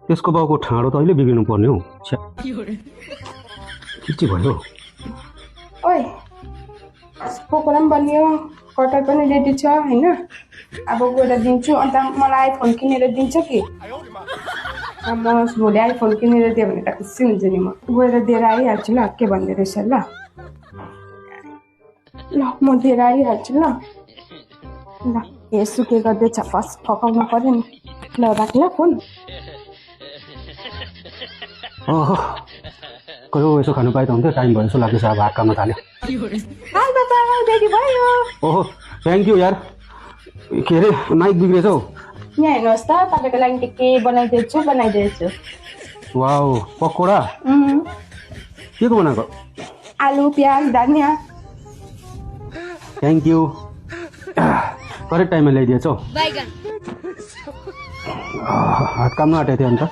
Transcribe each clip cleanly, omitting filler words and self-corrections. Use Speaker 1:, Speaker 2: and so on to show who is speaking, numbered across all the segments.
Speaker 1: त्यसको बाउको ठाडो त अहिले बिग्रिनु पर्ने हो के चाहिँ भयो
Speaker 2: ओइ पकोडा पनि बनियो कटर पनि रेडी छ हैन अब गएर दिन्छु अन्त मलाई आइफोन किनेर दिन्छ कि म भोलि आइफोन किनेर दियो भने त खुसी हुन्छ नि म गएर दिएर आइहाल्छु ल के भन्दै रहेछ ल ल म दिएर आइहाल्छु ल ल हेर्छु के गर्दैछ फर्स्ट फकाउनु पर्यो नि ल राख्ला फोन
Speaker 1: ओहो कोही यसो खानु पाए त हुन्थ्यो टाइम भयो जस्तो लाग्दैछ अब हात काम्न थाल्यो
Speaker 2: हाल बाबा रेडी भयो
Speaker 1: ओहो थ्याङ्क यू यार के अरे नाइक बिग्रेछ हौ
Speaker 2: यहाँ हेर्नुहोस् त तपाईँको लागि के बनाइदिएछु
Speaker 1: वाउ पकोडा के को बनाएको
Speaker 2: आलु प्याज धनियाँ
Speaker 1: थ्याङ्क यू करेक्ट टाइममा ल्याइदिएछ हौ हात काम्न आँटेको थियो अन्त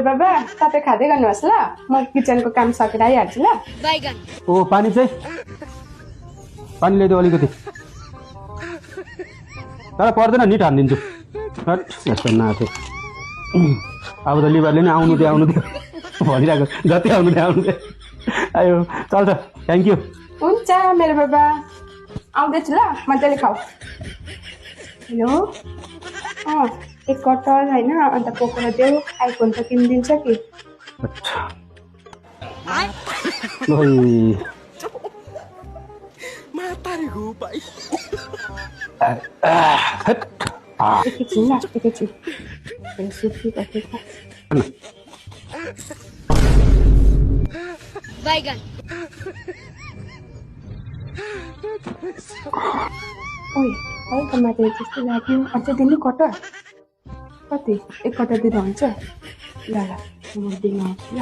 Speaker 2: बाबा तपाईँ खाँदै गर्नुहोस् ल म किचनको काम सकेर आइहाल्छु ल
Speaker 1: ओ पानी चाहिँ पानी ल्याइदियो अलिकति तर पर्दैन निट हानिदिन्छु यस्तो नाथे अब त लिभरले नि आउनु दियो भनिरहेको जति आउनु दियो आयो चल्छ थ्याङ्क यू
Speaker 2: हुन्छ मेरो बाबा आउँदैछु ल मजाले खाऊ हेलो एक कटर होइन अन्त पकोडा देऊ आइफोन त किनिदिन्छ कि एकैछिन ल एकैछिन सुत्ती बसेको ओइ हल्का मात्रै जस्तो लाग्यो अझै दिनु कटर कति एक कटर दिँदा हुन्छ ल ल म दिन आउँछु ल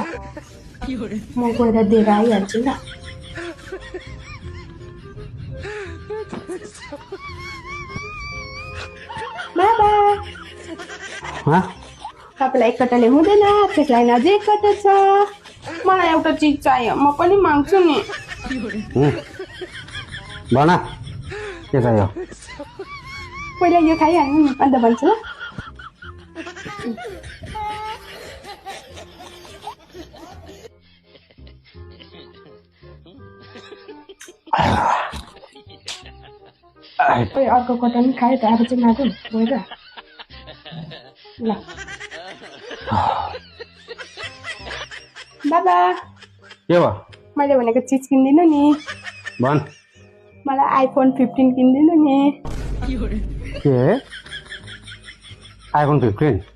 Speaker 2: म गएर दिएर आइहाल्छु ल बाबा तपाईँलाई एक कटाले हुँदैन त्यसलाई अझै एक कटा छ मलाई एउटा चिज चाहियो म पनि माग्छु नि
Speaker 1: भन के चाहियो
Speaker 2: पहिला यो खाइहाल्नु नि अन्त भन्छु ल अर्को कटा पनि खायो त अब चाहिँ मागौँ गएर ल बाबा
Speaker 1: के भयो
Speaker 2: मैले भनेको चिज किनिदिनु नि
Speaker 1: भन
Speaker 2: मलाई आइफोन 15 किनिदिनु नि
Speaker 1: के आइफोन 15